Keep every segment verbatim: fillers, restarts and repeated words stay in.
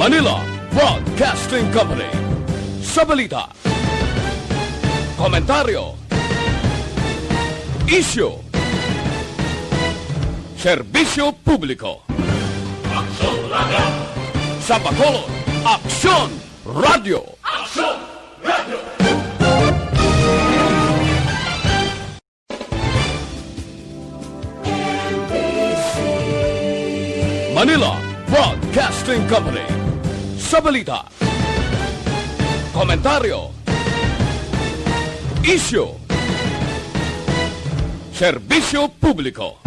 Manila Broadcasting Company. Sa balita, komentaryo, isyu, serbisyo publiko. Sa Bacolod, Aksyon Radio. Manila Broadcasting Company. Sa balita, komentaryo, isyu, serbisyo publiko.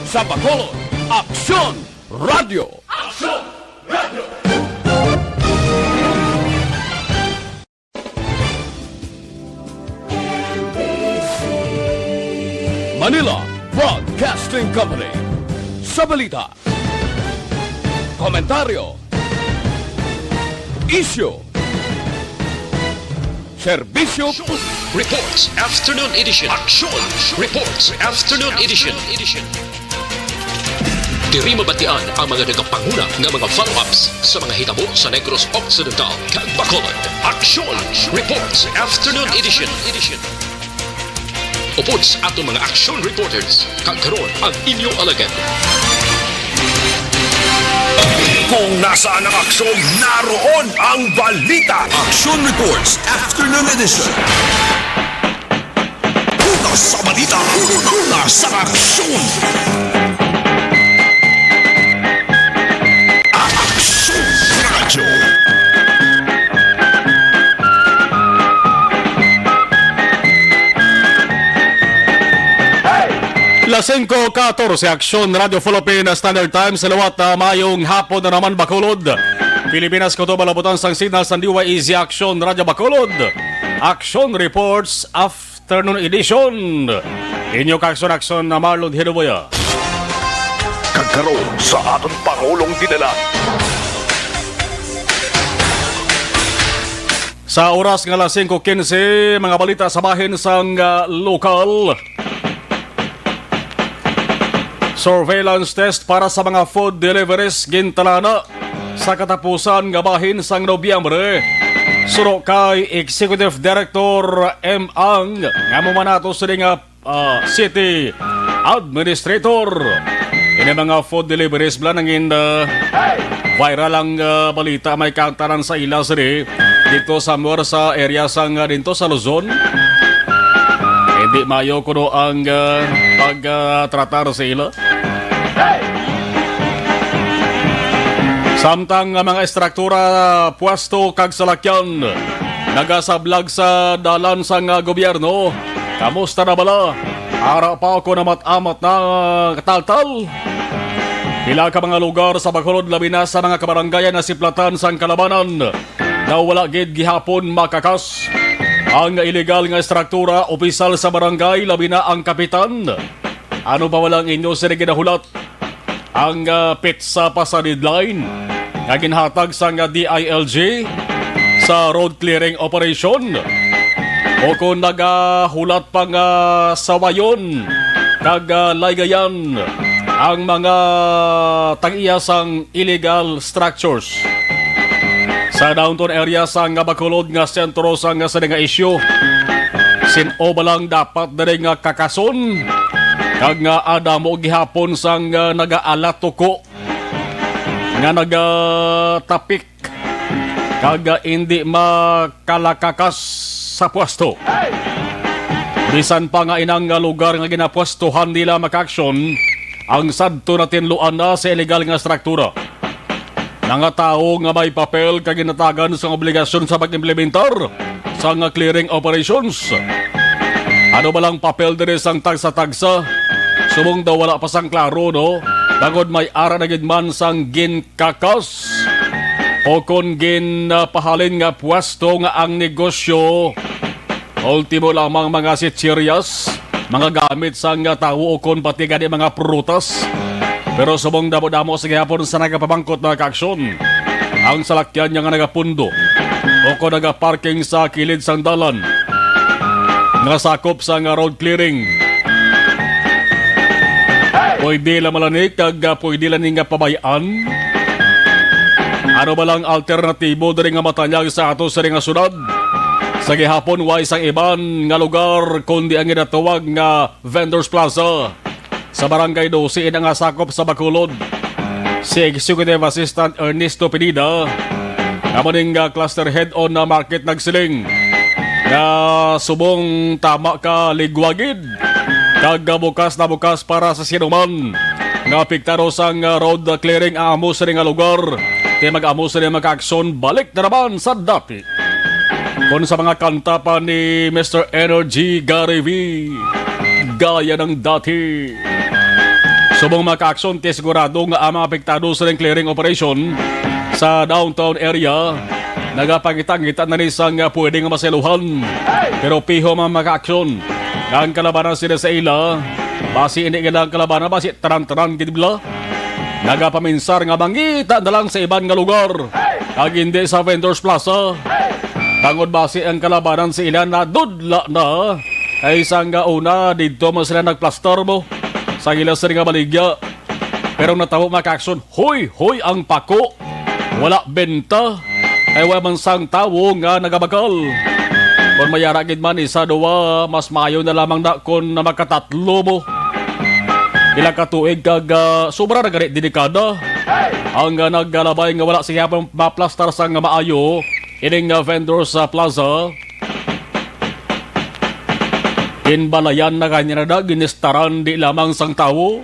Sa Bacolod, Aksyon Radio. Manila Broadcasting Company. Sa balita, komentaryo, isyu, serbisyo, Reports Afternoon Edition. Action Reports Afternoon Edition. Diri mabatian ang mga nagapanguna nga mga follow-ups sa mga hitabo sa Negros Occidental kag Bacolod. Action Reports Afternoon Edition. Upod sa aton mga action reporters, kag karon ang inyo alagad. Kung nasaan ang aksyon, naroon ang balita. Action Reports Afternoon Edition. Una sa balita, una sa aksyon. Aksyon Radyo. Las singko katorse, Aksyon Radyo Philippine Standard Time sa liwat. Ah, mayong hapon na naman, Bacolod, Pilipinas, kutob ang labutan sang signal sang D Y E Z Aksyon Radyo Bacolod. Aksyon Reports Afternoon Edition. Inyo kaaksyon-aksyon na Marlon Hiruboya. Kag karon sa aton Pangulong Dinala. Sa oras nga alas singko quince, mga balita sa bahin sang, ah, lokal. Surveillance test para sa mga food deliveries gintalana sa katapusan nga bahin sang Nobyembre. Suno kay Executive Director M. Ang nga mamanato sini nga, ah, city administrator. Ini mga food deliveries bala nangin, ah, viral ang, ah, balita, may kaangtanan sa ila sini dito somewhere sa area sang, ah, dito sa Luzon. Hindi mayo kuno ang, ah, pag, ah, tratar sa ila. Samtang ang mga estruktura, pwesto kag salakyan nagasablag sa dalan sang, ah, gobyerno, kamusta na bala? Ara pa ako namat-amat na, ah, kataltal. Pila ka mga lugar sa Bacolod, labi na sa mga kabarangayan na siplatan sang kalabanan, daw wala gid gihapon makakas. Ang illegal nga estruktura, opisyal sa barangay, labi na ang kapitan. Ano pa wala ang inyo sini ginahulat? Ang, ah, petsa pa sa deadline nga ginhatag sang D I L G sa road clearing operation, o kung nagahulat pa nga sawayon kag, ah, laygayan ang mga tag-iya sang illegal structures. Sa downtown area sang Bacolod nga sentro sang sini nga isyu, sin-o ba lang dapat diri nga kakason? Kag nga, ah, damo gihapon sang, ah, nagaalatuko nga nagatapik kag, ah, indi makalakakas sa pwesto. Bisan pa nga inang, ah, lugar nga ginapwestuhan nila makaaksyon, ang sadto natinluan na sa illegal nga struktura. Mga tawo nga may papel kag ginhatagan sang obligasyon sa pag-implementar sang clearing operations. Ano ba lang papel diri sang tagsa-tagsa? Subong daw wala pa sang klaro, no? Bangod may ara na gid man sang ginkakas o kon ginpahalin nga pwesto nga ang negosyo. Ultimo lamang, mga chicherías, mga gamit sang tawo, o kon pati gani mga prutas. Pero subong damo-damo sa gihapon sa nagapamangkot, mga kaaksyon, ang salakyan niya nga nagapundo o kon nagaparking sa kilid sang dalan nga sakop sang road clearing. Pwede lang malani kag, ah, pwede lang ni nga pabay-an. Ano ba lang alternatibo diri nga matanyag sa ato sini nga syudad? Sa gihapon, way sang iban nga lugar kundi ang ginatawag nga Vendors Plaza sa Barangay Doce, ina nga sakop sa Bacolod. Si Executive Assistant Ernesto Pineda, amo ning, ah, cluster head on na market, nagsiling nga subong tama ka ligwagid kag, ah, bukas na bukas para sa sinuman nga apektado sang, ah, road clearing ang amo sini nga lugar. Kay mag-amo sini makaaksyon, balik na naman sa dati. Kon sa mga kanta pa ni Mister Energy Gary V, gaya ng dati. Subong makaaksyon, ti sigurado nga ang mga apektado sa clearing operation sa downtown area nagapangita-ngita na ni sang pwede nga maseluhan. Pero piho man makaaksyon ang kalabanan sila sa ila. Basi ini ilang kalabanan, basi tanan-tanan gid bala. Nagapaminsar nga mangita na lang sa iban nga lugar, kag hindi sa Vendors Plaza. Tangod basi ang kalabanan sa ila nadudla na, kay sang una didto man sila nagplastar mo sa ila sini nga baligya. Pero natabo makaaksyon, hoy, hoy ang pako. Wala benta. Kay wala man sang tawo nga nagabakal. Kon mayara gid man isa, duwa, mas maayo na lamang na kon na makatatlo mo. Pila ka tuig kag, ah, sobra na gani, dekada ang, ah, nagkalabay nga wala siya pa maplastar sang maayo ining, ah, Vendors, ah, Plaza. Ginbalayan na gani na da, ginistaran di lamang sang tawo,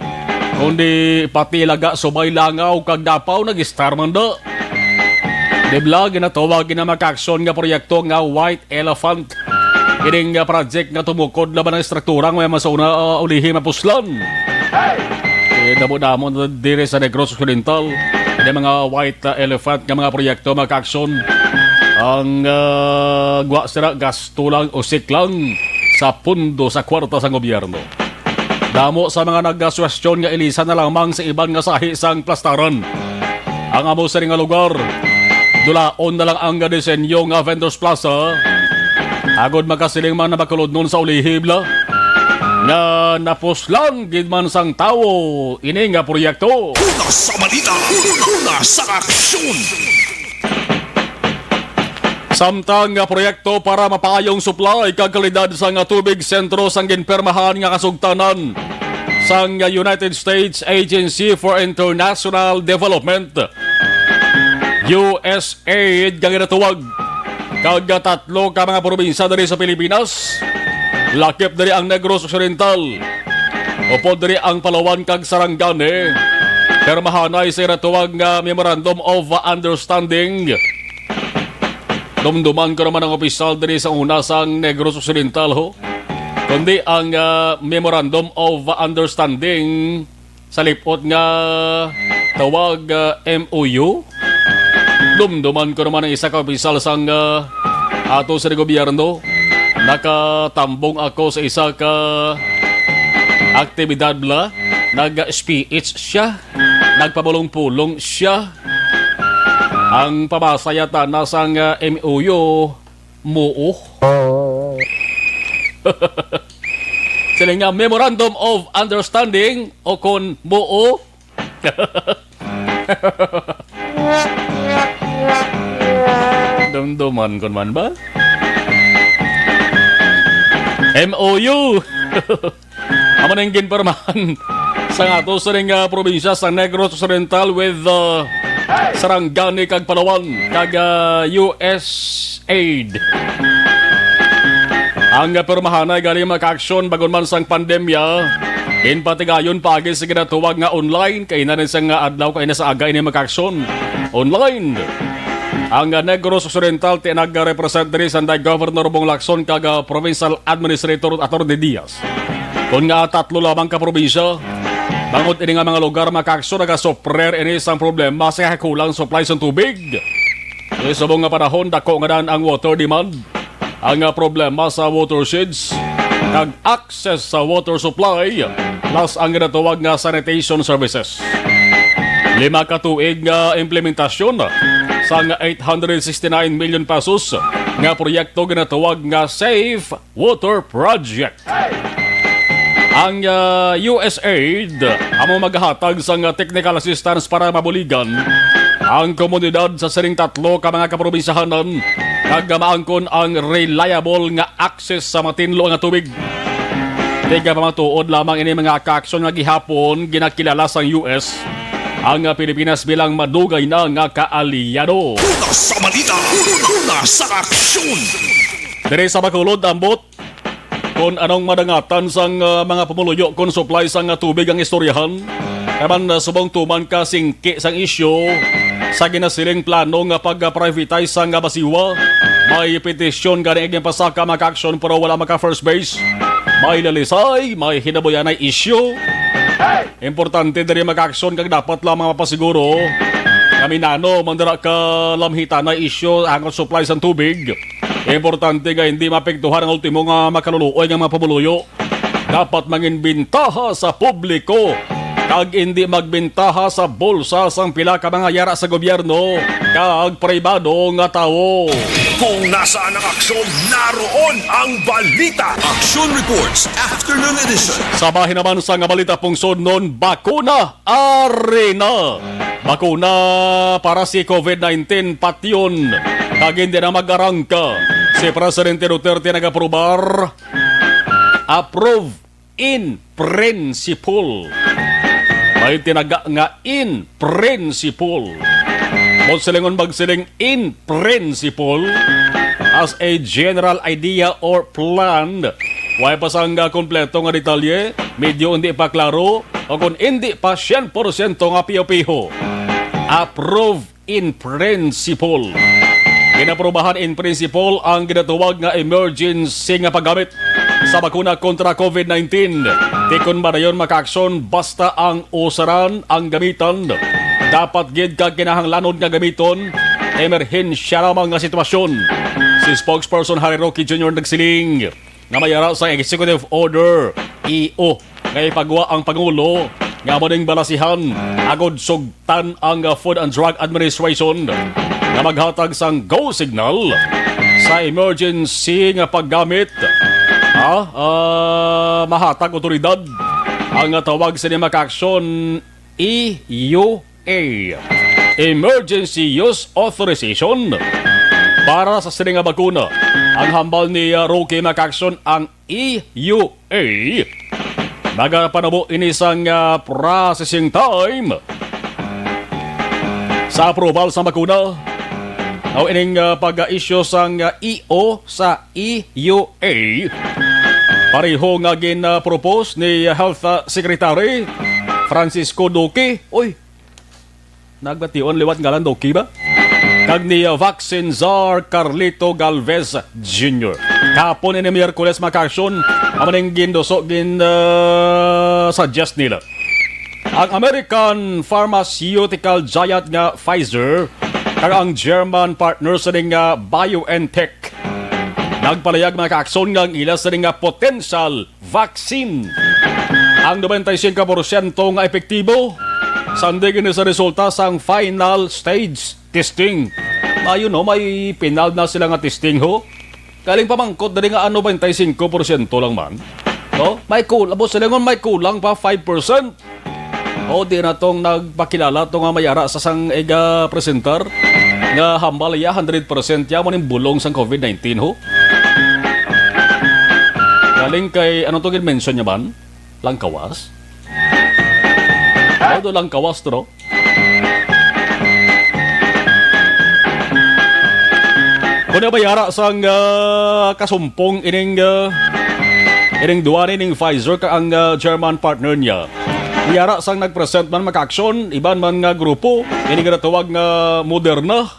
kundi pati laga, subay, langaw kag dapaw nagistar man da. Di bala ginatawag gina makaaksyon nga proyekto nga White Elephant. Kining, ah, project nga tumukod laban ang estruktura nga may masuna, ah, ulihi mapuslan. Eh, damo-damo na diri sa Negros Occidental. May mga White, ah, Elephant nga mga proyekto makaaksyon. Ang, ah, gwa sila gasto lang, usik lang sa pundo sa kwarta sang gobyerno. Damo sa mga nagasuwestyon nga ilisan na lamang sa iban nga sahi sang plastaran ang amo sini nga lugar. Dulaon na lang ang disenyo nga Vendors Plaza, agod makasiling man na makulodnon sa ulihi bala nga napuslan gid man sang tawo ini nga proyekto. Una sa balita, una sa aksyon. Samtang nga proyekto para mapaayong supply kag kalidad sang tubig, sentro sang ginpirmahan nga kasugtanan sang United States Agency for International Development, U S aid nga ginatawag, kag tatlo ka mga probinsya diri sa Pilipinas, lakip diri ang Negros Occidental, upod diri ang Palawan kag Sarangani. Pirmahanay sa ginatawag nga Memorandum of Understanding. Dumduman ko naman ang opisyal diri sa una sang Negros Occidental, ho. Kundi ang, ah, Memorandum of Understanding sa lipot nga tawag, ah, M O U. Dumduman ko naman ang isa ka opisyal sang, ah, ato sa gobyerno. Nakatambong ako sa isa ka aktibidad bala. Nag-speech siya. Nagpamulong-pulong siya. Ang pamasa yata na sang, ah, M O U, muo. Sila nga Memorandum of Understanding o kon muo. Dumduman kon man ba? M O U. Amo ning ginpirmahan sa ato sining, ah, probinsya sa Negros Occidental with, ah, Sarangani kag Palawan kag, ah, U S aid. Ang pirmahanay gali makaaksyon bag-on man sang pandemya. Ginpatigayon paagi sa ginatawag nga online, kay ina ni sang adlaw kay ina sa aga ini makaaksyon online. Ang Negros Occidental ti nagrepresent diri sa Governor Bong Lacson kag, ah, Provincial Administrator Attorney Diaz. Kon nga tatlo lamang ka probinsya, bangod ini nga mga lugar makaaksyon nagasuprer ini sang problema sa kulang supply sang tubig. Sa subong nga panahon, dako nga daan ang water demand, ang, ah, problema sa watersheds, kag access sa water supply, plus ang ginatawag nga sanitation services. Lima ka tuig nga implementasyon sang eight hundred sixty-nine million pesos nga proyekto ginatawag nga Safe Water Project. Ang, ah, U S aid amo maghatag sang, ah, technical assistance para mabuligan ang komunidad sa sining tatlo ka mga kaprobinsyahanan kag maangkon ang reliable nga access sa matinlo nga tubig. Tigapamatuod lamang ini, mga kaaksyon, nga gihapon ginakilala sang U S ang, ah, Pilipinas bilang madugay na nga kaalyado. Una sa balita, una sa aksyon. Diri sa Bacolod, ambot kon anong madangatan sang, ah, mga pumuluyo kon supply sang, ah, tubig ang istoryahan. Kay man, ah, subong tuman ka singki sang isyu sa ginasiling plano nga pag-privatize sang, ah, Basiwa. May petisyon gani ang ginpasaka, mga kaaksyon, pero wala maka first base. May lalisay, may hinabuyanay isyu. Importante diri, mga kaaksyon, kag dapat lamang mapasiguro nga minano man dira ka lamhitanay isyu ang supply sang tubig. Importante nga hindi maapektuhan ang ultimo nga makaluluoy nga mga pumuluyo. Dapat mangin bintaha sa publiko kag hindi magbintaha sa bulsa sang pila ka mga yara sa gobyerno kag pribado nga tawo. Kung nasaan ang aksyon, naroon ang balita. Action Reports, Afternoon Edition. Sa bahin naman sang balita, pungsod non, bakuna arena. Bakuna para si covid nineteen patyon kag hindi na mag-arangka. Si Presidente Duterte nag-aprobar. Approve in principle. May tinaga nga in principle. Buot silingon, magsiling in principle, as a general idea or plan. Way pa sang, ah, kompleto nga detalye, medyo hindi pa klaro, o kung hindi pa syen por syento nga piho-piho. Approve in principle. Ginaprobahan in principle ang ginatawag nga emergency nga paggamit sa bakuna kontra covid nineteen. Tikon ba dayon makaaksyon basta ang usaran ang gamitan? Dapat gid ka kinahanglanon nga gamiton emerhensya lamang nga sitwasyon. Si spokesperson Harry Roque Junior nagsiling nga may ara sa Executive Order, E O, nga ipagwa ang Pangulo nga amo ning balasihan agod sugtan ang, uh, Food and Drug Administration nga maghatag sang go signal sa emergency nga paggamit, ah, ah, mahatag otoridad ang, uh, tawag sini makaaksyon E U A, Emergency Use Authorization, para sa sini nga bakuna. Ang hambal ni, ah, Roque makaaksyon ang E U A. Magapanabo ini sang, ah, processing time sa approval sa bakuna. Aw ining, ah, pag-issue sang, ah, E O sa E U A. Pareho nga gin-propose ni Health, ah, Secretary Francisco Duque. Uy, nagbation liwat ngalan, Duque ba? Kag ni, ah, Vaccine Czar Carlito Galvez Junior. Kahapon ini Miyerkules, makaaksyon, amo ning ginduso, gin, ah, suggest nila. Ang American pharmaceutical giant nga Pfizer kag ang German partner sini nga BioNTech nagpalayag, makaaksyon, nga ang ila sini nga potential vaccine ang nobenta y singko porsyento nga epektibo, sandig ini sa resulta sang final stage testing. Maayo, no, may final na sila nga testing, ho. Galing pamangkot diri nga ano, nobenta y singko porsyento lang man. No? May kul-, abo sila ngon may kulang pa five percent. O, di na tong nagpakilala to nga may ara sa sang iga presentar nga hambal iya hundred percent ya mo ning bulong sang covid nineteen, ho. Galing kay, ano to gin-mention niya man? Langkawas? Ano to, Langkawas to, no? Kung nabayara sang, ah, kasumpong ining, ah, ining duwa ni ning Pfizer ka ang, ah, German partner niya. Yara sang nag-present man makaaksyon, iban man nga grupo, ini nga natawag nga Moderna.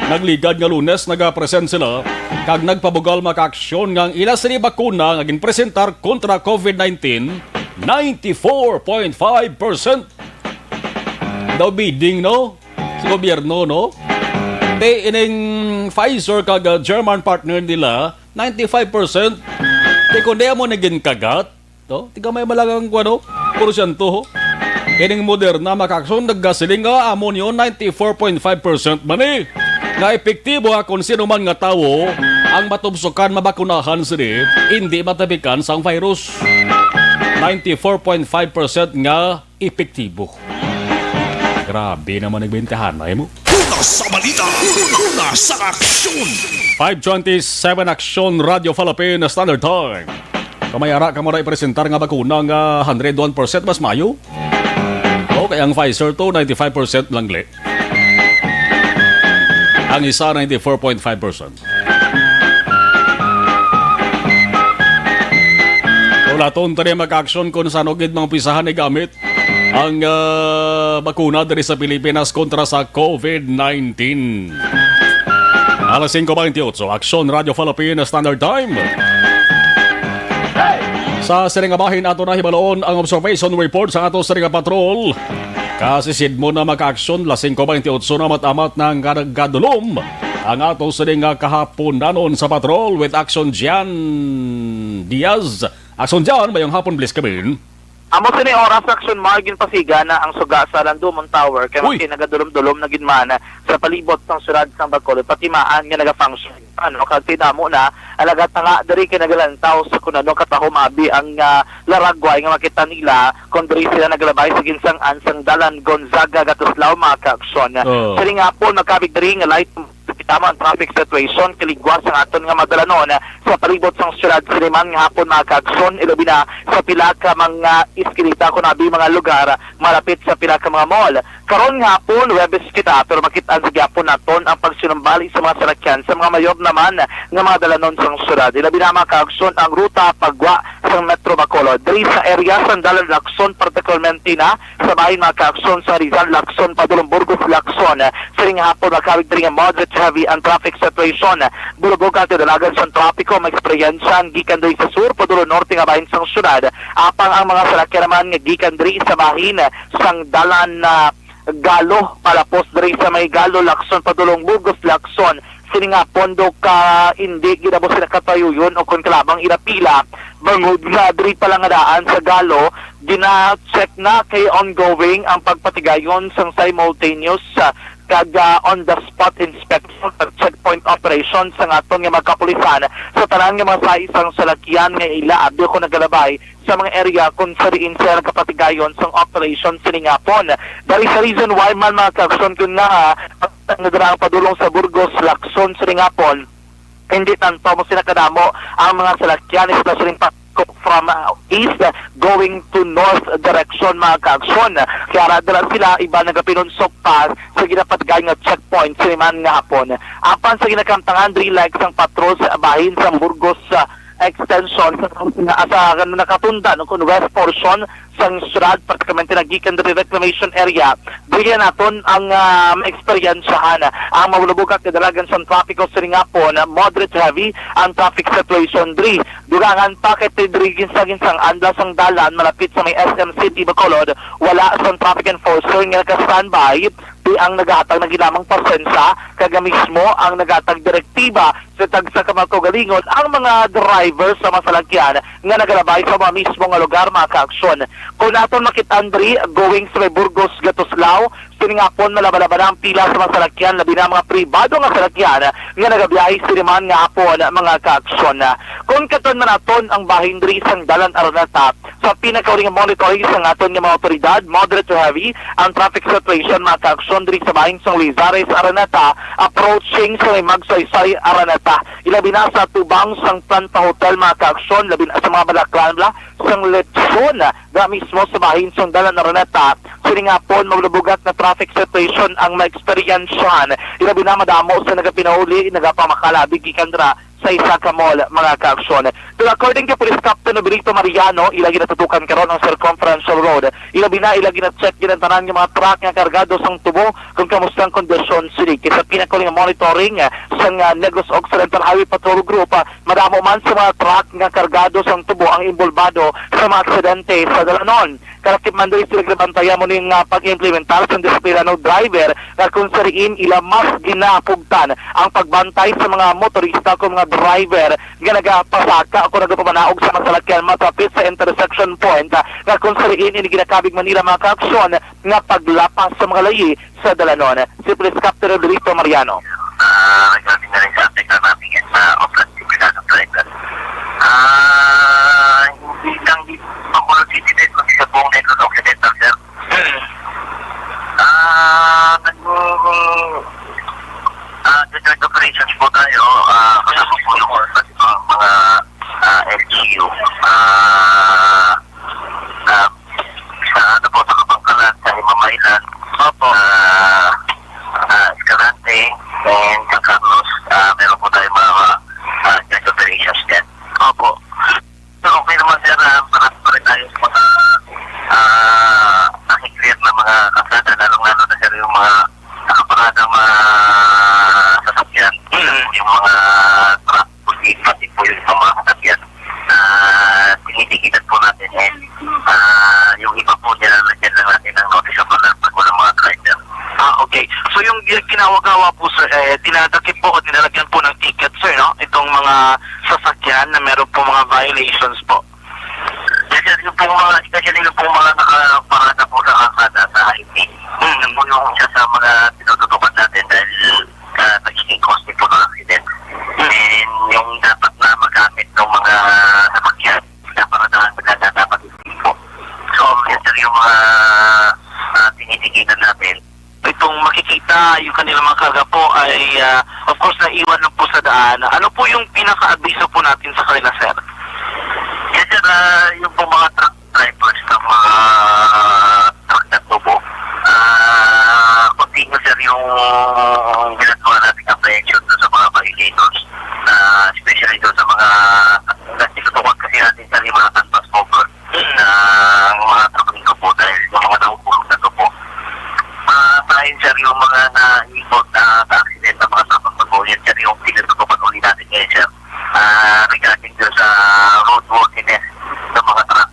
Nagligad nga Lunes, nag-present sila kag nagpabugal makaaksyon nga ang ila sini bakuna nga ginpresentar kontra covid nineteen, ninety-four point five percent daw bidding, no? Sa gobyerno, no? Te, ining Pfizer kag, ah, German partner nila, ninety-five percent. Te, kung di mo na ginkagat, no? Tiga may malagang, ano, porsyento, ho? Ining Moderna, mga kaaksyon, nagasiling nga amo niyo ninety-four point five percent man ni nga epektibo nga kon sino man nga tawo ang matubsokan mabakunahan sini, hindi matapikan sang virus. Ninety-four point five percent nga epektibo. Grabe naman ang bentahan, ay mo? Una sa balita, una sa aksyon. Five twenty-seven Aksyon, Radyo Philippine Standard Time. Kamay ara ka mo na ipresentar nga bakuna nga hundred one percent mas mayo? Okay, ang Pfizer to, ninety-five percent lang li. Ang isa, ninety-four point five percent. Ulaton tani, mga kaaksyon, kung saan gid mga pisahan ni gamit ang, ah, bakuna diri sa Pilipinas kontra sa COVID nineteen. Alas singko bentiocho, Aksyon Radyo Philippine Standard Time. Sa sining nga bahin, ato na hibaloon ang observation report sa ato sining nga patrol. Kasi sidmo na, mga kaaksyon, alas singko bentiocho na, amat-amat na ang nagkadulom ang ato sining nga kahaponanon sa patrol with Aksyon Jan Diaz. Aksyon Jan, mayong hapon, please, Kevin. Amo sini oras, Aksyon Mar, ginpasiga na ang suga sa Landumon Tower kay Uy! Makin nagadulom-dulom na gid man sa palibot sang siyudad sang Bacolod, pati maan nga nagafunction, ano, kag tinamo na, alagad na nga diri kay nagalantaw sa kun ano katahom abi ang, ah, laragway nga makita nila kon diri sila naglabay sa ginsang-an sang dalan Gonzaga Gatuslao, mga kaaksyon. Oh. Sining hapon, makabig diri nga light tama ang traffic situation, kaligwas ang aton nga madalanon sa palibot sang siyudad. Sini man nga hapon, mga kaaksyon, ilabi na sa pila ka mga iskinita, kun abi mga lugar malapit sa pila ka mga mall. Karon nga hapon, Huwebes kita, pero makit-an sa gihapon naton ang pagsinumbali sa mga salakyan sa mga mayor naman nga mga dalanon sang siyudad. Ilabi na, mga kaaksyon, ang ruta pagwa sang Metro Bacolod. Diri sa area sang Dalan Lacson, particularmente na sa bahin, mga kaaksyon, sa Rizal Lacson, padulong Burgos Lacson. Sining hapon, makawig diri nga moderate heavy ang traffic situation. Bulubog ang kadalagan sang trapiko, may eksperyensya gikan diri sa sur, padulong norte nga bahin sang siyudad. Apang ang mga salakyan naman nga gikan diri sa bahin sang dalan na Galo, palapos diri sa may Galo, Lacson, padulong Burgos Lacson. Sini nga pondo ka hindi gid amo sila katayuyon o kon kalabang ila pila, bangod nga diri pa lang nga daan sa Galo, gina-check na kay ongoing ang pagpatigayon sang simultaneous, ah, kag, ah, on the spot inspection kag checkpoint operation sang aton nga mga kapulisan sa tanan nga mga sais sang salakyan nga ila abi kon nagalabay sa mga area kung sa diin sila nagapatigayon sang operation sining hapon. That is the reason why man, mga kaaksyon, kun nga, ah, nga dira ang padulong sa Burgos, Lacson sining hapon, hindi tanto mo sila kadamo ang mga salakyan, especially pa from, ah, east going to north direction, mga kaaksyon. Kaya ra dira sila, iba nagapinunsok pa sa ginapatigayon nga checkpoint sini man nga hapon. Apan sa ginakamtangan diri, like sang patrol sa bahin sang Burgos, ah, extension sa, sa, sa nakatundan o kung west portion sang siyudad, particularmente nagikan diri reclamation area. Diri naton ang, ah, maeksperiensyahan ang mabulubog at kadalagan sang trapiko sining hapon, moderate heavy ang traffic situation diri. Dugangan pa kay diri ginsang-ginsang andas ang dalan malapit sa may S M City Bacolod, wala sang traffic enforcer nga naka-standby. Di ang nagahatag na ginamang pasensya, kag mismo ang nagahatag direktiba sa tagsa ka mga kaugalingon ang mga driver sa mga salakyan nga nagalabay sa mga mismo nga lugar, mga kaaksyon. Kung naton makit-an diri, going sa may Burgos, Gatuslao, sining hapon malaba-laba na ang pila sa mga salakyan, labi na mga pribado nga salakyan nga nagabiyahe sini man nga hapon, mga kaaksyon. Kung katan man naton ang bahin diri sang Dalan Araneta, sa pinakauli nga monitoring sang aton nga mga otoridad, moderate to heavy ang traffic situation, mga kaaksyon, diri sa bahin sang Lizares Araneta, approaching sa may Magsaysay Araneta. Ilabi na sa tubang sang Planta Hotel, mga kaaksyon, labi na sa mga balaklan bala sang Lechon, nga mismo sa bahin sang Dalan Araneta. Sining hapon, malubugat na traffic situation ang maeksperiensyahan. Ilabi na madamo sa nagapinauli, nagapamakalabi gikan dira sa isa ka mall, mga kaaksyon. Pero according kay Police Captain Nobilito Mariano, ila ginatutukan karon ang Circumferential Road. Ilabi na, ila gina-check gid ang tanan nga mga truck nga kargado sang tubo kung kamusta ang kondisyon sini. Kay sa pinakauli nga monitoring, ah, sang, ah, Negros Occidental Highway Patrol Group, ah, madamo man sa mga truck nga kargado sang tubo ang inbolbado sa mga aksidente sa dalanon. Kalakip man diri sila ginabantayan mo ning, ah, pag-implementar sa disiplina ng driver nga kung sa diin ila mas ginapugtan ang pagbantay sa mga motorista kung mga driver nga nagapasaka o kung nagapamanaog sa mga salakyan matapit sa intersection point, ah, nga kung sa diin ini ginakabig man nila mga kaaksyon nga paglapas sa mga layi sa dalanon. Si Police Captain Rodrito Mariano. Ah, regarding na rin sa Africa Mapping and, ah, Oplan Sipinado Driver. Ah, hindi lang dito sa Bacolod City din, kundi sa buong Negros Occidental, sir. Ah, nag-, ah, joint operations po tayo. Ah, kasama po yung mga, mga, ah, L G U. Ah, ah, sa, ano po, sa Kabangkalan, sa Himamaylan, Opo. ah, ah, Escalante, and sa Carlos, ah, meron po tayo mga, ah, joint operations din. Opo. So, okay naman, sir, ah, para pa rin tayo sa mga, ah, naki-clear na mga kalsada, lalong-lalo na, sir, yung mga nakaparadang mga sasakyan, Mm. yung mga truck, pati po yung mga sasakyan na tinitikitan po natin, eh, ah, yung iba po, nilalagyan lang natin ng notice of alarm pag walang mga driver. Ah, okay. So, yung gi-, ginhawa-gawa po, sir, eh, dinadakip po o nilalagyan po ng ticket, sir, no? Itong mga sasakyan na meron po mga violations po. Yes, sir, yung pong mga, especially yung pong mga nakaparada po sa kalsada, sa highway. Mm. Yun po yung isa sa mga tinututukan natin dahil, ah, nagiging cause din po ng accident. Mm. And yung dapat na magamit ng mga sasakyan, pinaparadahan nila na dapat hindi po. So, yun, sir, yung mga, ah, tinitigilan natin. Itong makikita, yung kanilang mga karga po ay, ah, of course, naiwan lang po sa daan. Ano po yung pinaka-abiso po natin sa kanila, sir? Yes, sir, ah, yung po mga truck drivers ng mga truck na tubo, ah, continue, sir, yung ginagawa nating apprehension doon sa mga violators, ah, especially doon sa mga nagtitutukan kasi natin sa mga canvas cover ng mga truck nito po dahil yung mga nahuhulog na tubo. Ah, sa akin, sir, yung mga na-involved na sa accident ng mga truck na tubo, yan, sir, yung tinututukan uli natin ngayon, sir. Ah, regarding doon sa roadworthiness ng mga truck.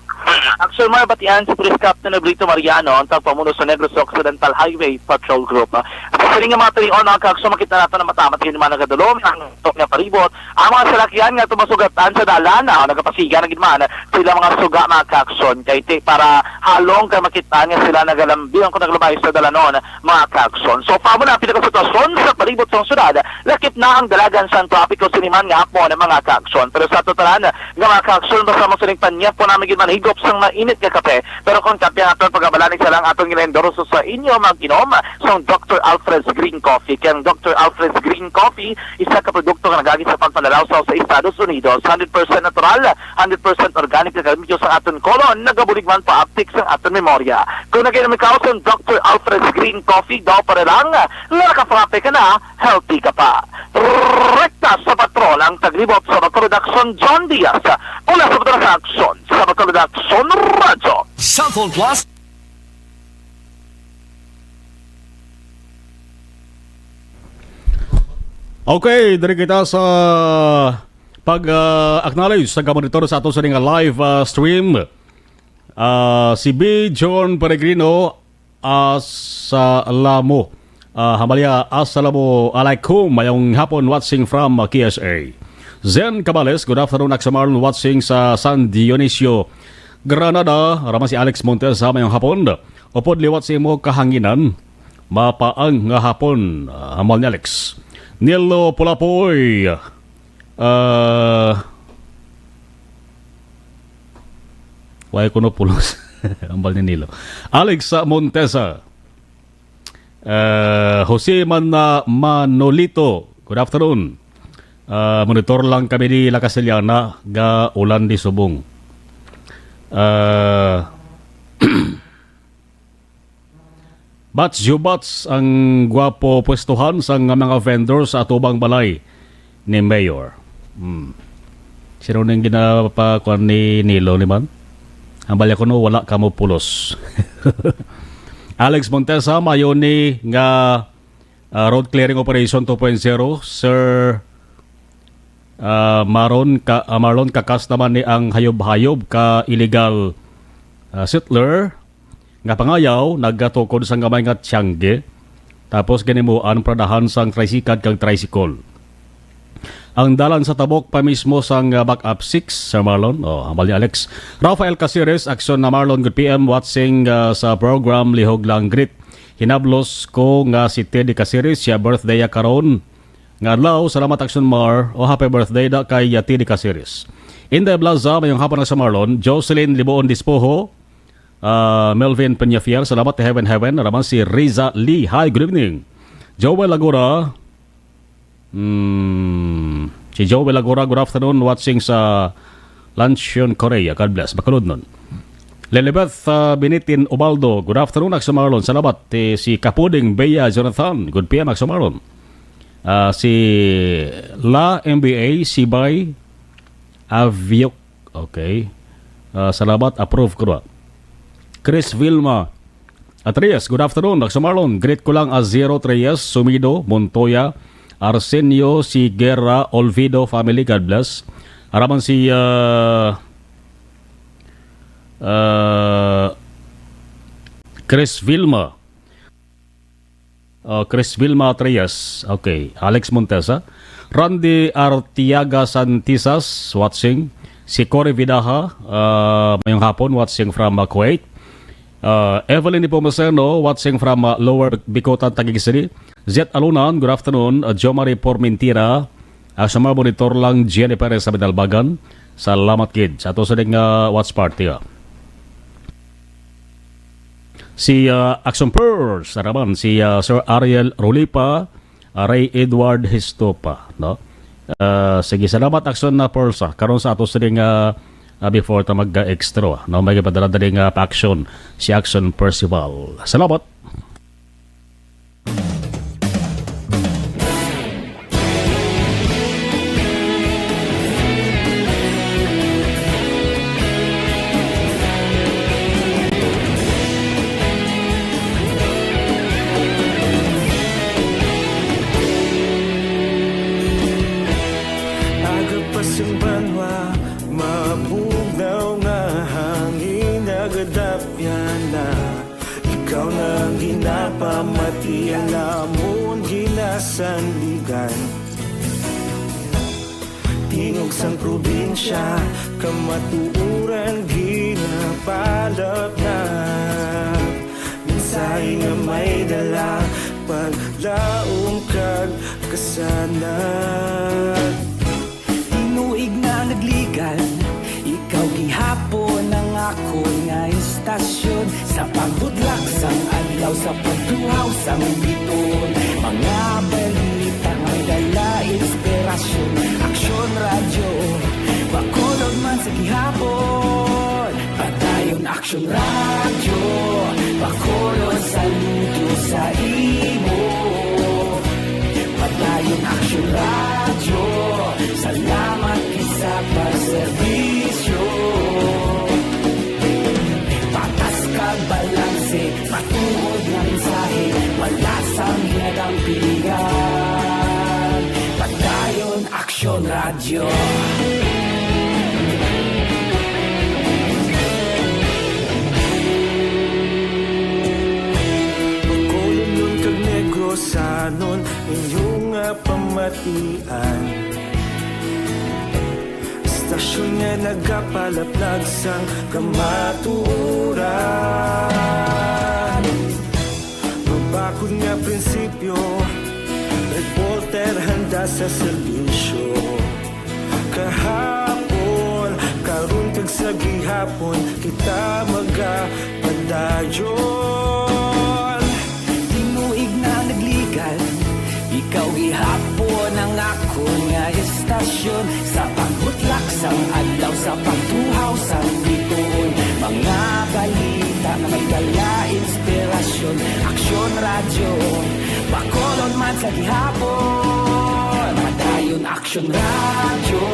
Action, mga batian si Police Captain Obrito Mariano, ang tagpamuno sa Negros Occidental Highway Patrol Group. Sa sining nga mga talion, mga kaaksyon, makita nato na matamat yun mga nagadulom ang tok nga palibot. Ang mga salakyan nga tumasugatan sa dalan, ah, nagapasiga na gid man sila mga suga, mga kaaksyon. Kay ti, para halong kay makita nga sila nagalambing kung naglabay sa dalanon, mga kaaksyon. So, pamo na ang pinakasitwasyon sa palibot sang syudad. Lakip na ang dalagan sang trapiko sini man nga hapon, mga kaaksyon. Pero sa totalan nga mga kaaksyon, basta mo sining panyap po namin gid manhigop sang mainit nga kape. Pero kung kape ang aton pag-abalanig sa lang aton gina-endorso sa inyo, mag-inom sang Doctor Alfred's Green Coffee. Kay ang Doctor Alfred's Green Coffee, isa ka produkto nga nagagi sa pagpanalawsaw sa Estados Unidos. Hundred percent natural, hundred percent organic nga kalimpyo sa aton kolon, nagabulig man pa uptick sa aton memorya. Kung nag-inom ikaw sa Doctor Alfred's Green Coffee, daw pa lang nga nakapangape ka na, healthy ka pa. Rekta sa patrol ang taglibot sa Bacolod Aksyon, John Diaz. Mula sa Bacolod Aksyon, sa Bacolod Aksyon Radyo. Cellphone Plus. Okay, diri kita sa pag, ah, acknowledge sa kamonitor sa ato sa nga live, ah, stream. Ah, si B. John Peregrino, Asalamo. Ah, Hamalia, Asalamo alaikum. Mayong hapon, watching from, ah, K S A. Zen Cabales, good afternoon, Aksa Marlon, watching sa San Dionisio, Granada. Rama si Alex Montesa, mayong hapon. Upod liwat sa imo kahanginan, mapaang nga hapon, ah, hambal ni Alex. Nilo Pulapoy, ah, why ko no pulos? Hambal ni Nilo. Alex, ah, Montesa. Ah, Jose Man-, ah, Manolito, good afternoon. Ah, monitor lang kami di La Castellana, ga ulan di subong. Ah, Bats Jubats ang gwapo pwestuhan sang mga vendor sa atubang balay ni Mayor. Hmm. Sino ning ginapakuan ni Nilo ni man? Ang balya ko no, wala kamo pulos. Alex Montesa, mayo ni nga, ah, road clearing operation two point zero, Sir, ah, Maron ka, ah, Marlon, kakas naman ni ang hayob-hayob ka illegal, ah, settler nga pangayaw nagatukod sang gamay nga tiyangge, tapos ginimuan pradahan sang tricycad kag tricycle. Ang dalan sa Tabok pa mismo sang, ah, backup six, Sir Marlon. Oh, hambal ni Alex. Rafael Caceres, Action na Marlon, good P M, watching, ah, sa program, lihog lang greet. Hinablos ko nga si Teddy Caceres, siya birthday ya karon nga adlaw. Salamat, Action Mar. O, happy birthday da kay, ah, Teddy Caceres. Inday Blaza, mayong hapon na sa Marlon. Jocelyn Liboon Dispoho, ah, Melvin Peñafiel, salamat, Heaven Heaven. Naman si Riza Lee. Hi, good evening. Joel Lagura, Hmm, si Joel Agora, good afternoon, watching sa Lanchon, Korea. God bless. Bacolod nun. Lilibeth, ah, Binitin Ubaldo, good afternoon, Action Marlon. Salamat. Eh, si Kapuding Bea Jonathan, good P M, Action Marlon. Ah, si La M B A, Sibay Aviok. Okay. Ah, salamat. Approve ko na. Chris Vilma Atrias, good afternoon, Action Marlon. Greet ko lang Azero Trias, Sumido, Montoya, Arsenio, Sigera, Olvido family, God bless. Araman si, ah, ah, Chris Vilma. Oh, Chris Vilma Trias. Okay. Alex Montesa. Randy Artiaga Santisas, watching. Si Cory Vidaha, ah, mayong hapon, watching from, ah, Kuwait. Uh, Evelyn Nepomuceno, watching from, uh, Lower Bicutan, Taguig City. Zet Alunan, good afternoon. Uh, Jo Marie Pormentira, uh, sa mga monitor lang, Jenny Perez sa Bidalbagan. Salamat gid sa ato sa ding, uh, watch party, uh. Si, uh, Action Purse, naman, si, uh, Sir Ariel Rulipa, uh, Ray Edward Histopa, no? Uh, sige, salamat, Action na Purse, ah. Karon sa ato sa ding, uh, uh, before ta mag-extra, no? May ipadala dali nga pa-action si Action Percival. Salamat. Aga pa sing banwa, mabugnaw nga hangin nagadapyan na. Ikaw na ang ginapamati, alamon ginasandigan. Tingog sang probinsya, kamatuoran ginapalapnap. Mensahe nga may dala, paglaom kag kasanag. Tinuig na nagligan, ikaw gihapon ang akon nga istasyon. Sa pagbutlak sang adlaw, sa pagtuhaw sang biton, mga balita nga may dala inspirasyon. Aksyon Radyo, Bacolod man sa gihapon. Padayon Aksyon Radyo, Bacolod, saludo sa imo. Padayon Aksyon Radyo, salamat gid sa pagserbisyo. Patas kag balanse, matuod nga mensahe, wala sang ginadampigan. Padayon Aksyon Radyo. Bacolodnon kag Negrosanon, inyo nga pamatian. Istasyon nga nagapalaplag sang kamatuoran. Mabakod nga prinsipyo, reporter handa sa serbisyo. Kahapon, karon kag sa gihapon, kita magapadayon. Tinuig na nagligan, ikaw gihapon ang akon nga istasyon. Sa pagbutlak sang adlaw, sa pagtuhaw sang bituon, mga balita nga may dala inspirasyon. Aksyon Radyo, Bacolod man sa gihapon. Padayon Aksyon Radyo,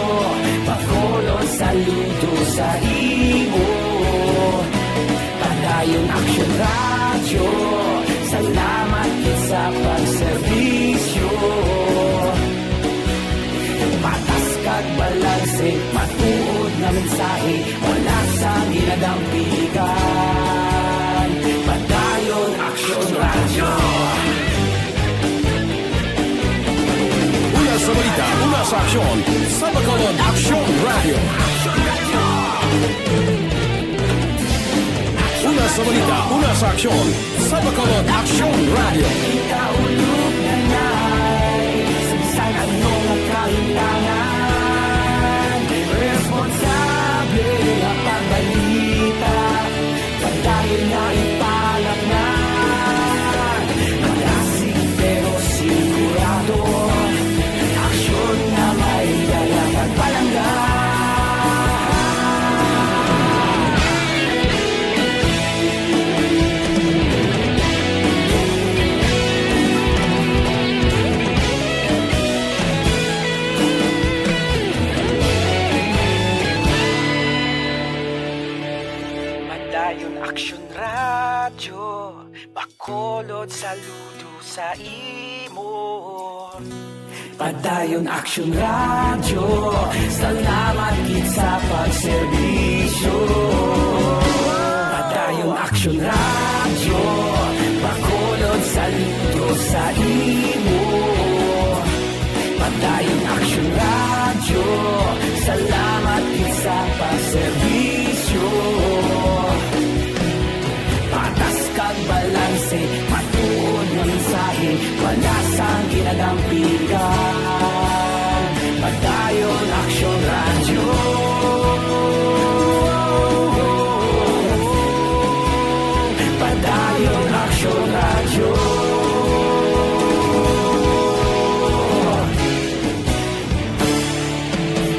Bacolod, saludo sa imo. Padayon Aksyon Radyo, salamat gid sa pagserbisyo. Patas kag balanse, matuod nga mensahe, wala sang ginadampigan. Padayon Aksyon Radyo. Una Sa balita, una sa aksyon, sa Bacolod Aksyon Radio. Una sa balita, una sa aksyon, sa Bacolod Aksyon Radio. Kita ulog na nai, sa bisan ano nga kahitangan, responsable nga pagbalita. Padayon na ipalaknag, malasig pero sigurado. Aksyon nga may dala kag palangga. Padayon Aksyon Radyo, Bacolod, saludo sa imo. Padayon Aksyon Radyo, salamat gid sa pagserbisyo. Padayon Aksyon Radyo, Bacolod, saludo sa imo. Padayon Aksyon Radyo, salamat gid sa pagserbisyo. Patas kag balanse, matuod nga mensahe, wala sang ginadampigan. Padayon Aksyon Radyo. Padayon Aksyon Radyo.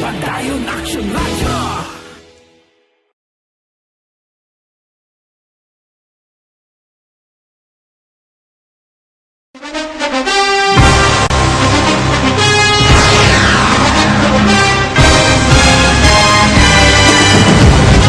Padayon Aksyon Radyo.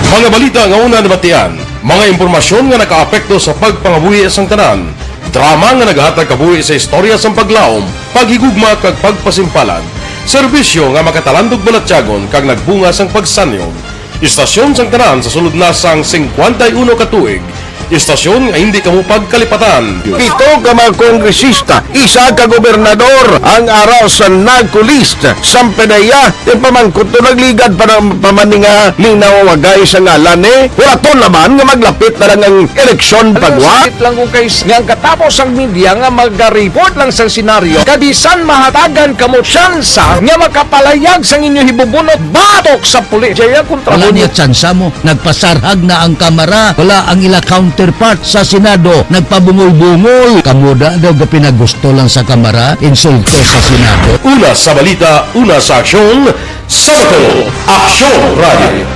Mga balita nga una nabatian, mga impormasyon nga nakaapekto sa pagpangabuhi sang tanan, drama nga nagahatag kabuhi sa istorya sang paglaom, paghigugma kag pagpasimpalan, serbisyo nga makatalandog balatyagon kag nagbunga sang pagsanyog. Istasyon sang tanan sa sulod na sang singkwenta y uno ka tuig. Istasyon nga hindi kamo pagkalipatan. Pito ka mga kongresista, isa ka gobernador, ang ara sa NAGCOLEST, sang PDEA, ti pamangkot to nagligad pa na, pa man ni nga linawagay sa ngalan ni. Huraton naman nga maglapit na lang ang eleksyon. Ano, pagwa? Sakit lang kung kay s-, nga ang katapos ang media nga maga-report lang sang senaryo, kabisan mahatagan kamo tsansa nga makapalayag sang inyo hibubunot batok sa pulis. Jaya kontra. Wala mo niya tsansa mo. Nagpasarhag na ang Kamara. Wala ang ila counterpart sa Senado. Nagpabungol-bungol. Kamo da daw gapinagusto lang sa Kamara. Insulto sa Senado. Una sa balita, una sa aksyon, sa Bacolod Aksyon Radio.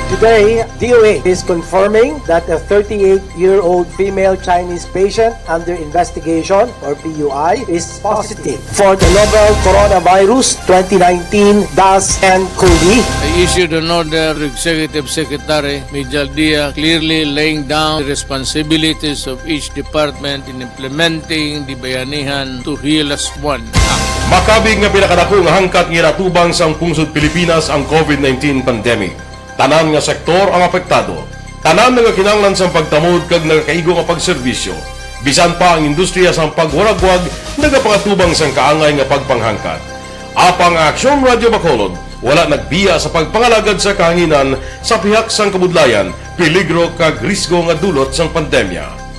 Today, D O A is confirming that a thirty-eight-year-old female Chinese patient under investigation, or P U I, is positive for the novel coronavirus twenty nineteen dash N COVID. I issued an order to Executive Secretary Mijal Dia, clearly laying down the responsibilities of each department in implementing the Bayanihan to Heal As One Act. Makabig nga pinakadako nga hangkat nga ginatubang sang pungsod Pilipinas ang COVID nineteen pandemic. Tanan nga sektor ang apektado. Tanan nagakinahanglan sang pagtamod kag nagakaigo nga pagserbisyo. Bisan pa ang industriya sang pagwaragwag nagapangatubang sang kaangay nga pagpanghangkat. Apang ang Aksyon Radio Bacolod wala nagbiya sa pagpangalagad sa kahanginan sa pihak sang kabudlayan, peligro kag risgo nga dulot sang pandemya.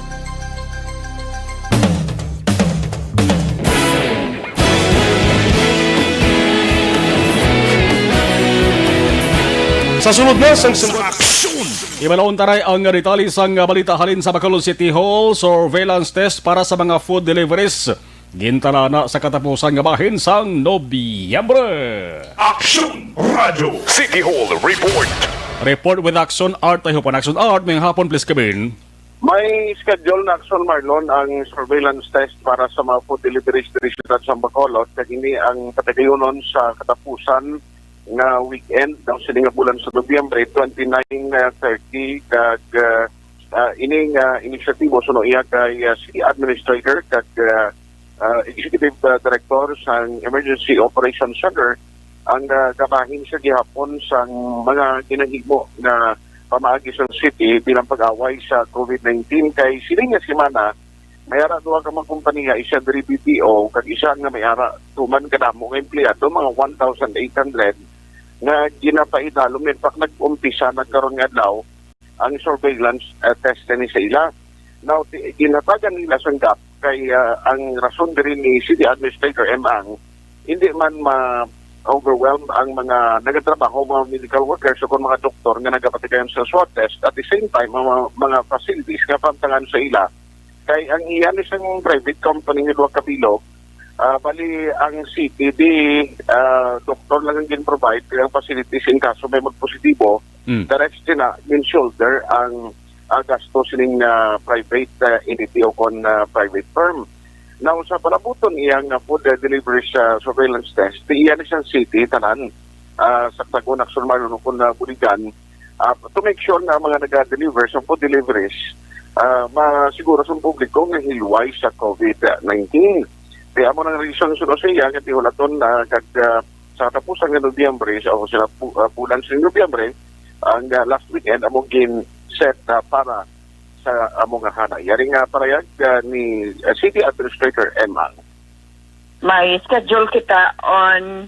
Sa sulod na sang, sang aksyon. Ibalon taray ang detalye sang balita halin sa Bacolod City Hall, surveillance test para sa mga food deliveries. Gintalana sa katapusan nga bahin sang Nobyembre. Aksyon Radyo City Hall Report. Report with Action Art. Tayo po, Action Art. May hapon, please, Kevin. May schedule na, Action Marlon, ang surveillance test para sa mga food deliveries diri sa Siyudad sang Bacolod, kag ini ang patagayunon sa katapusan nga weekend daw sini nga bulan sa Nobyembre, twenty-nine, uh, thirty, kag, uh, uh, ini nga inisyatibo suno iya kay, uh, City Administrator kag, uh, uh, Executive, uh, Director sang Emergency Operations Center ang, uh, gabahin sa gihapon sang mga ginahimo nga pamaagi sang city bilang pag-away sa COVID nineteen. Kay sining nga semana, May ara duha ka mga kompanya, isa diri B P O, kag isa nga may ara tuman kadamo nga empleyado, mga one thousand eight hundred, nga ginapaidalom. In fact, nag-umpisa na karon nga adlaw ang surveillance, uh, test ni sa ila. Now, ti-, ginhatagan nila sang gap kay, uh, ang rason diri ni City Administrator M Ang, hindi man ma-overwhelm ang mga nagatrabaho, mga medical workers o kung mga doktor nga nagapatigayon sa swab test. At the same time, ang mga, mga facilities nga pantangan sa ila, kay ang iya ni sang private company nga duha ka bilog, ah, bali ang city di, ah, doktor lang ang gin-provide kay ang facilities in kaso may magpositibo, Mm. Diretso na gin-shoulder ang, ah, gasto sining, ah, private, ah, entity o kon, ah, private firm. Now, sa palabuton iya nga food, ah, delivery sa surveillance test, di iya ni sang city tanan, ah, sa Tagum, Action, Marlon, o kon, ah, Buligan, ah, to make sure nga ang mga naga-deliver sa food deliveries, ah, masiguro sa publiko nga hilway sa COVID nineteen. Kaya amo nang reason sa siya nga tihulaton na kag, ah, sa katapusan nga Nobyembre, sa, o sa pu-, ah, bulan sa Nobyembre, ang, ah, last weekend amo gin-set, ah, para sa amo nga hana. Yari nga parayag, ah, ni, ah, City Administrator M Ang. May schedule kita on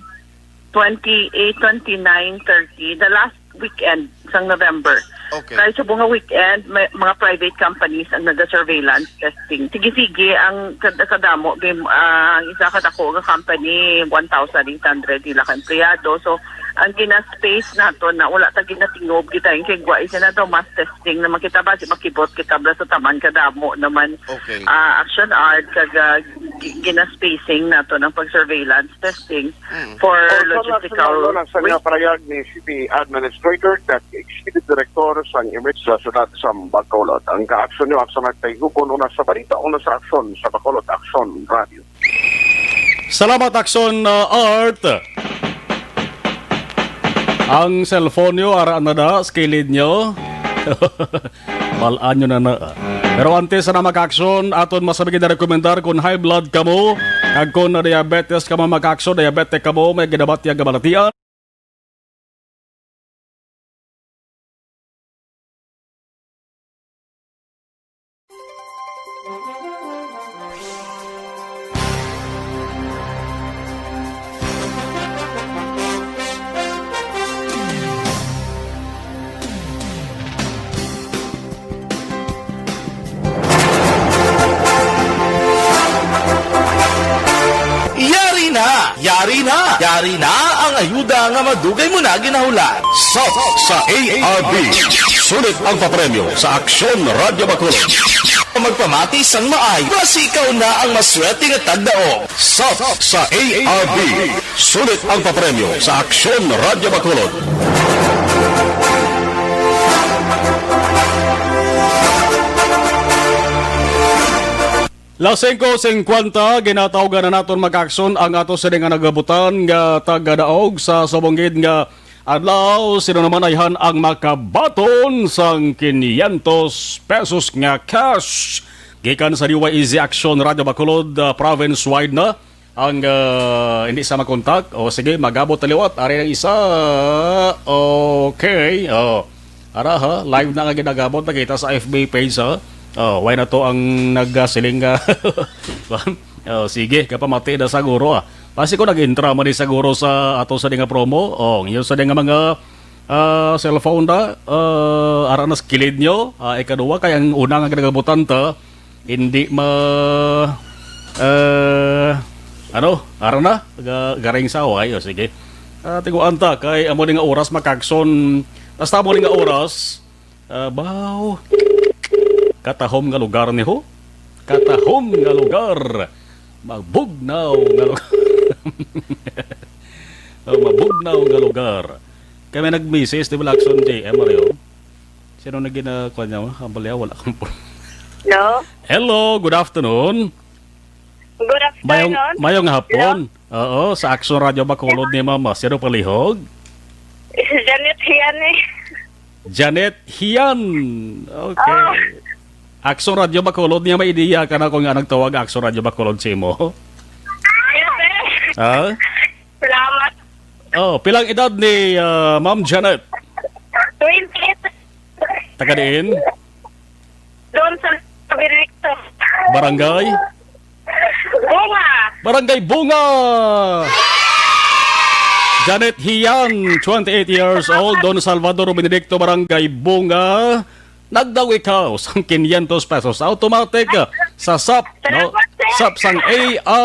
twenty-eight, twenty-nine, thirty, the last weekend sang November. Okay. Kay subong nga weekend, may mga private companies ang naga-surveillance testing. Sige-sige ang kad-, kadamo, gim-, ah, ang isa kadako nga company, one thousand eight hundred ila ka empleyado. So, ang gina-space nato na wala ta ginatingob kita, yung kay guwa isa na daw mass testing naman kita ba, di makibot kita bala sa taman kadamo naman. Okay. Ah, action art, kag, ah, gi-, gina-spacing nato ng pag-surveillance testing Mm. for Or sa logistical national, no, nasa nga reasons. Parayag ni City Administrator kag Executive Director sang image sa siyudad sa Bacolod. Ang kaaksyon niyo, aksyon at kay Hugon, una sa balita, una sa aksyon sa Bacolod, Aksyon Radio. Salamat, Aksyon, uh, Art. Ang cellphone nyo, ara na da, sa kilid nyo. Balaan nyo na na. Pero antes na mag-aksyon, aton masabing na rekomendar kung high blood kamo, kag kung na diabetes kamo mag-aksyon, diabetic kamo, may ginabatyag kabalatian. Yari na! Yari na! Yari na ang ayuda nga madugay mo na ginahulat. Sop sa A R B. Sulit ang papremyo sa Aksyon Radyo Bacolod. Magpamati sang maay, basi ikaw na ang maswerte nga tagdaog. Sop sa A R B. Sulit ang papremyo sa Aksyon Radyo Bacolod. Las singko singkwenta, ginatawgan na naton mag-aksyon ang ato sini nga nagabutan nga taga-daog sa subong gid nga adlaw. Sino naman ayhan ang makabaton sang quinientos pesos nga cash gikan sa D Y E Z Action Radio Bacolod, ah, province-wide na ang, ah, hindi sa makontak. O sige, magabot na liwat. Ari ang isa. Okay. Oh. Ara ha, live na nga ginagabot, nakita sa F B page ha. Oh, why na to ang nagasiling nga? Oh, sige, kapamati na siguro ah. Pasi ko nag-intra man ni siguro sa ato sa di nga promo. Oh, yun sa di nga mga, ah, cellphone da, ah, ara na sa kilid nyo. Ah, ikaduha, kay ang una nga ginagabutan ta, hindi ma, ah, ano, ara na, ga-, garing sa away. O, sige. Ah, tiguan ta, kay amo ni nga oras, makagson. Basta amo ni nga oras, ah, baw. Katahom nga lugar ni ho. Katahom nga lugar. Mabugnaw nga lugar. Oh, mabugnaw nga lugar. Kami nag-misis, di ba, Lacson J M, Mario? Sino na gina-, kuwan niya, ang balya, wala kang phone. Hello? Hello, good afternoon. Good Mayong, afternoon. Mayong hapon. Hello? Oo, sa Action Radio Bacolod ni Mama. Sino palihog? Janet Hian eh. Janet Hian. Okay. Oh. Action Radio Bacolod niya, may ideya ka na kung nga nagtawag Action Radio Bacolod sa imo? Yes, sir. Ha? Salamat. Oh, pilang edad ni, ah, Ma'am Janet? Twenty-eight. Taga diin? Doon sa Benedicto. Barangay? Bunga. Barangay Bunga. Janet Hian, twenty-eight years old. Don Salvador Benedicto, Barangay Bunga. Nagdawi ka sang quinientos pesos. Automatic, ah, sa sap, no? Salamat, sir. Sap sang A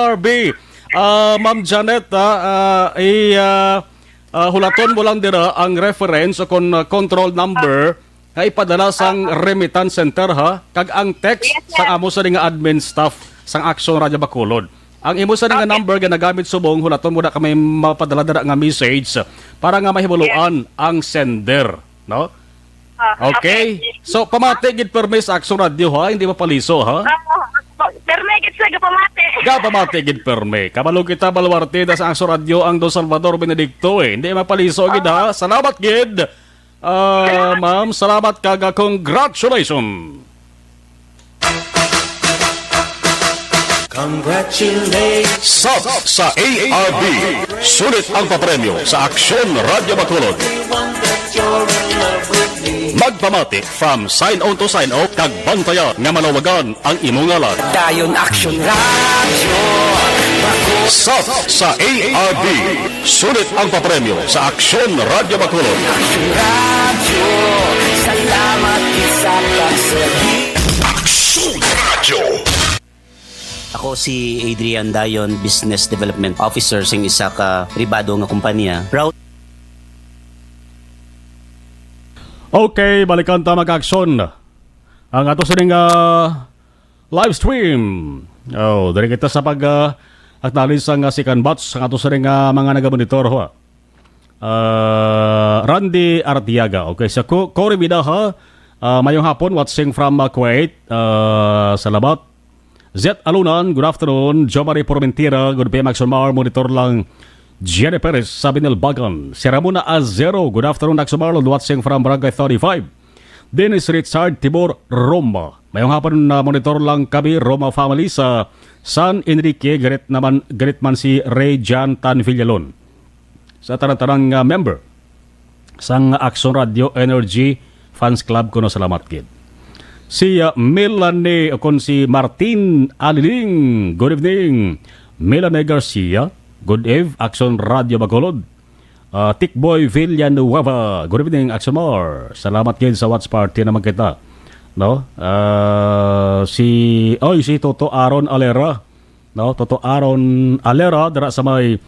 R B. Ah, Ma'am Janet, ah, ah, i-, ah, ah, hulaton mo lang dira ang reference o kon, ah, control number nga ipadala sang remittance center, ha? Kag ang text sang amo sa nga admin staff sang Action Radio Bacolod. Ang imo sa nga number nga nagamit subong, hulaton mo na kami mapadala dira nga message para nga mahibaluan ang sender, no? Ah, okay. So, pamati gid permi sa Action Radio, ha? Hindi mapaliso, ha? Ah, permi gid sa gapamati. Gapamati gid permi. Kabalo kita, Baluarte, da sa Action Radio, ang Don Salvador Benedicto, eh. Hindi mapaliso gid, ha? Salamat gid. Ah, ma'am, salamat kag, ah, congratulations. Congratulations. Sap sa A R B. Sulit ang papremyo sa Aksyon Radyo Bacolod. Magpamati from sign on to sign off kag bantaya nga malawagan ang imo ngalan. Dayon Aksyon Radyo. Sap sa A R B. Sulit ang papremyo sa Aksyon Radyo Bacolod. Aksyon Radyo. Salamat sa pagserbi. Aksyon Radyo. Ako si Adrian Dayon, Business Development Officer sing isa ka pribado nga kompanya. Proud. Okay, balikan ta, mga ka-aksyon, ang ato sining, ah, live stream. Oh, diri kita sa pag, ah, acknowledge sang, ah, second batch, ang ato sining, ah, mga nagamonitor, ho. Ah, Randy Artiaga. Okay, sa Co-, Cory Vidaja, ah, mayong hapon, watching from, ah, Kuwait. Ah, salamat. Zet Alunan, good afternoon. Jomari Formentira, good P M Aksyon Mar, monitor lang. Jenny Perez, Sabinel Bagan. Si Ramona Azero, good afternoon, Aksyon Mar, watching from Barangay thirty-five. Dennis Richard Tibor, Roma. Mayong hapon, na monitor lang kami, Roma family sa San Enrique, galit naman, galit man si Ray Jan Tan Villalon. Sa tanan-tanan nga member sang Action Radio Energy Fans Club, kuno salamat gid. Si, ah, Melanie, o kon si Martin Aliling, good evening. Melanie Garcia, good eve, Action Radio Bacolod. Ah, Tikboy Villanueva, good evening, Action Mar. Salamat gid sa watch party naman kita. No? Ah, si, oy, si Toto Aaron Alera, no? Toto Aaron Alera, dira sa may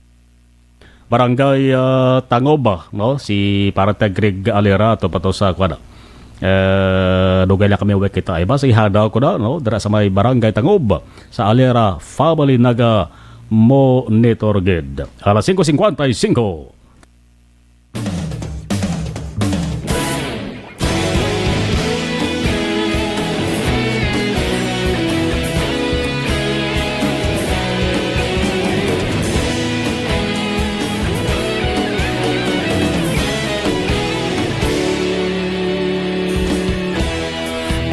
Barangay, ah, Tangob, no? Si Parate Greg Alera, to pa to sa, kuwan, eh, dugay lang kami uwi kita. Iba, si Hadaw ko na, no? Dira sa may Barangay Tangob, sa Alera Family naga monitor gid. Alas singko singkwenta y singko.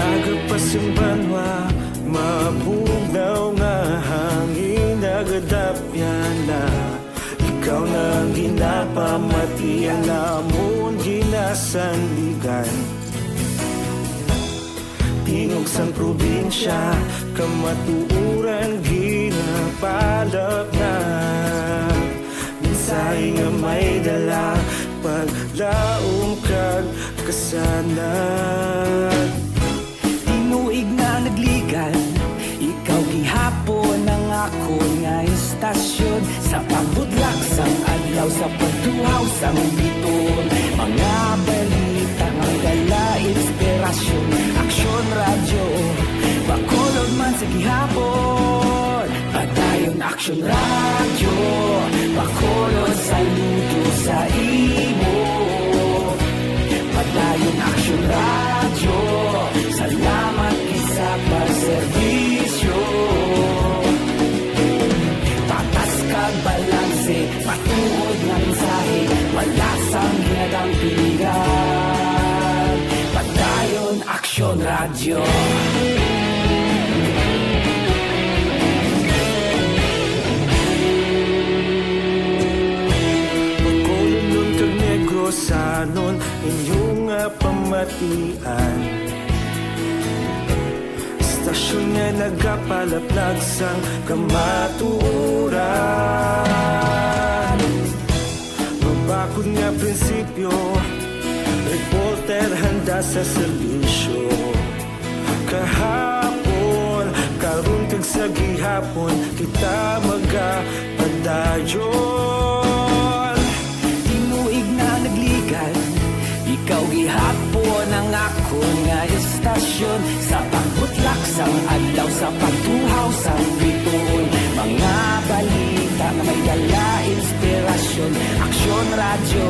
Aga pa sing banwa, mabugnaw nga hangin nagadapyan na. Ikaw na ang ginapamati, ang amon ginasandigan. Tingog sang probinsya, kamatuoran ginapalapngan. Mensahe nga may dala, paglaom kag kasanag. Tinuig na nagligan, ikaw gihapon ang akon nga istasyon. Sa pagbudlak sang adlaw, sa pagtuhaw sang biton, mga balita nga dala inspirasyon. Aksyon Radyo, Bacolod man sa gihapon. Padayon Aksyon Radyo, Bacolod, saludo sa imo. Padayon Aksyon Radyo, salamat gid sa pagserbisyo. Patas kag balanse, matuod nga mensahe, wala sang ginadampigan. Padayon Aksyon Radyo. Bacolodnon kag Negrosanon, inyo nga pamatian. Stasyon nga nagapalaplag sang kamatuoran. Mabakod nga prinsipyo, reporter handa sa serbisyo. Kahapon, karon kag sa gihapon, kita magapadayon. Tinuig na nagligad, ikaw gihapon ang akon nga estasyon. Sa pagbutlak sang adlaw, sa pagtuhaw sang bituon, mga balita nga may dala inspirasyon. Aksyon Radyo,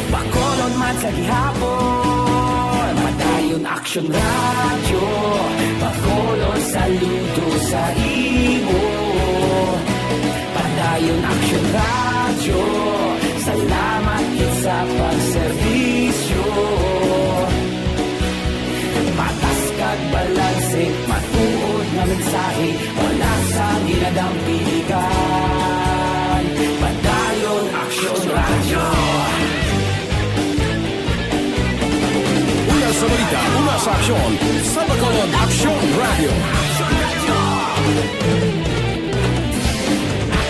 Bacolod man sa gihapon. Padayon Aksyon Radyo, Bacolod, saludo sa imo. Padayon Aksyon Radyo, salamat gid sa pagserbisyo. Patas kag balanse, matuod nga mensahe, wala sang ginadampigan. Padayon Aksyon Radyo. Una sa balita, una sa aksyon, sa Bacolod Aksyon Radyo.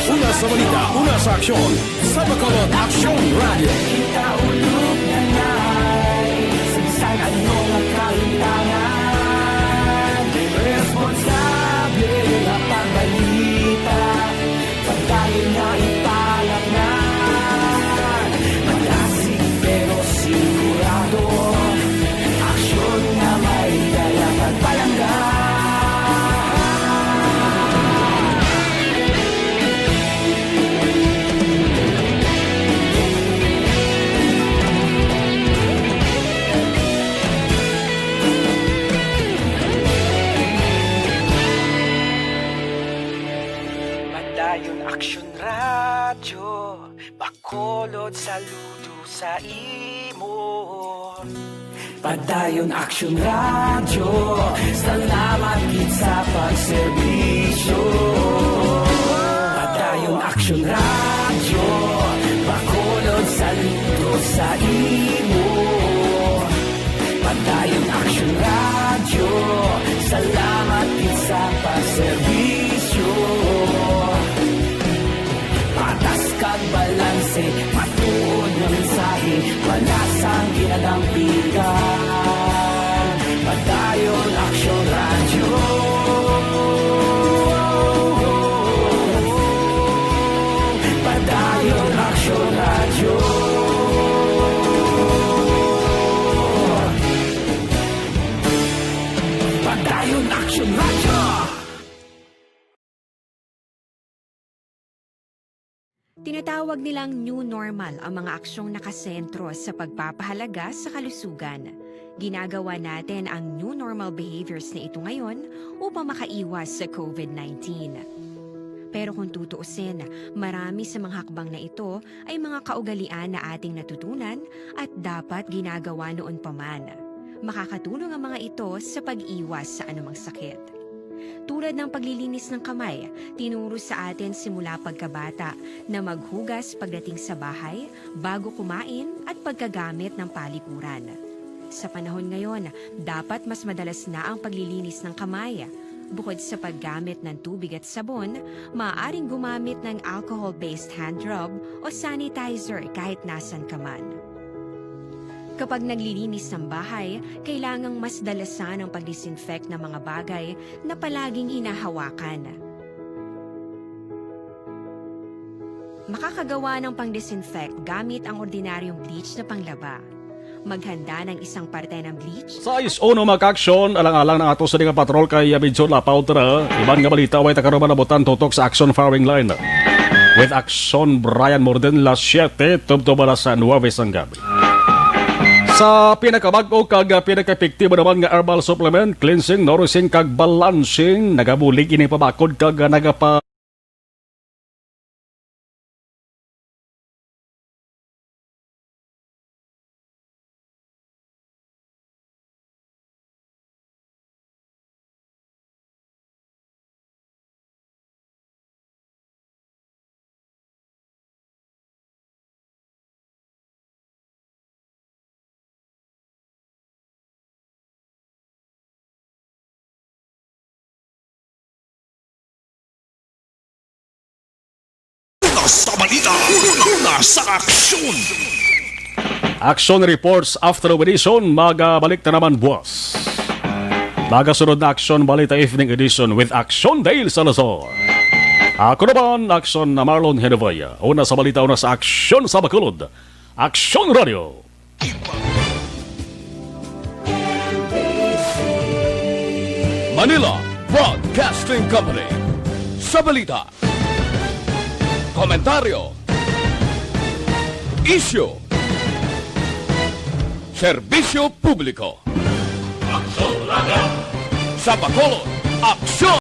Una sa balita, una sa aksyon, sa Bacolod Aksyon Radyo. Kita ulog na nay, sa bisan ano nga kahintangan, responsable nga pagbalita. Padayon nga ipalangnan, malasig pero sigurado. Aksyon nga may dala pagpalangga. Padayon Aksyon Radyo, Bacolod, saludo sa imo. Padayon Aksyon Radyo, salamat gid sa pagserbisyo. Padayon Aksyon Radyo, Bacolod, saludo sa imo. Padayon Aksyon Radyo, salamat gid sa pagserbisyo. Patas kag balanse, matuod nga mensahe, wala sang ginadampigan. Padayon Aksyon Radyo. Padayon Aksyon Radyo. Padayon Aksyon Radyo. Tinatawag nilang new normal ang mga aksyong nakasentro sa pagpapahalaga sa kalusugan. Ginagawa natin ang new normal behaviors na ito ngayon upang makaiwas sa covid nineteen. Pero kung tutuusin, marami sa mga hakbang na ito ay mga kaugalian na ating natutunan at dapat ginagawa noon pa man. Makakatulong ang mga ito sa pag-iwas sa anumang sakit. Tulad ng paglilinis ng kamay, tinuro sa atin simula pagkabata na maghugas pagdating sa bahay, bago kumain, at pagkagamit ng palikuran. Sa panahon ngayon, dapat mas madalas na ang paglilinis ng kamay. Bukod sa paggamit ng tubig at sabon, maaaring gumamit ng alcohol-based hand rub o sanitizer kahit nasan ka man. Kapag naglilinis ng bahay, kailangang mas dalasan ang pag-disinfect ng mga bagay na palaging hinahawakan. Makakagawa ng pang-disinfect gamit ang ordinaryong bleach na panglaba. Maghanda ng isang parte ng bleach. Sa is uno, mga ka-aksyon, alang-alang na ato sa di nga patrol kay, ah, medyo lapaw tara. Iban nga balita, way ta karon manabutan tutok sa Aksyon Firing Line. With Aksyon Brian Morden, las siete, tubtob alas nuwebe sang gabi. Sa pinakabag-o kag, ah, pinaka-epektibo naman nga herbal supplement, cleansing, nourishing, kag balancing, nagabulig ini pabakod kag, ah, nagapa- Sa balita, una sa aksyon. Action reports after edition, magabalik na naman buwas. Magasunod na Action Balita Evening Edition with Action Dale Salazar. Ako naman, Action na Marlon Henevaya. Una sa balita, una sa aksyon sa Bacolod. Action Radio. Manila Broadcasting Company. Sa balita, komentaryo, isyu, serbisyo publiko. Sa Bacolod, aksyon!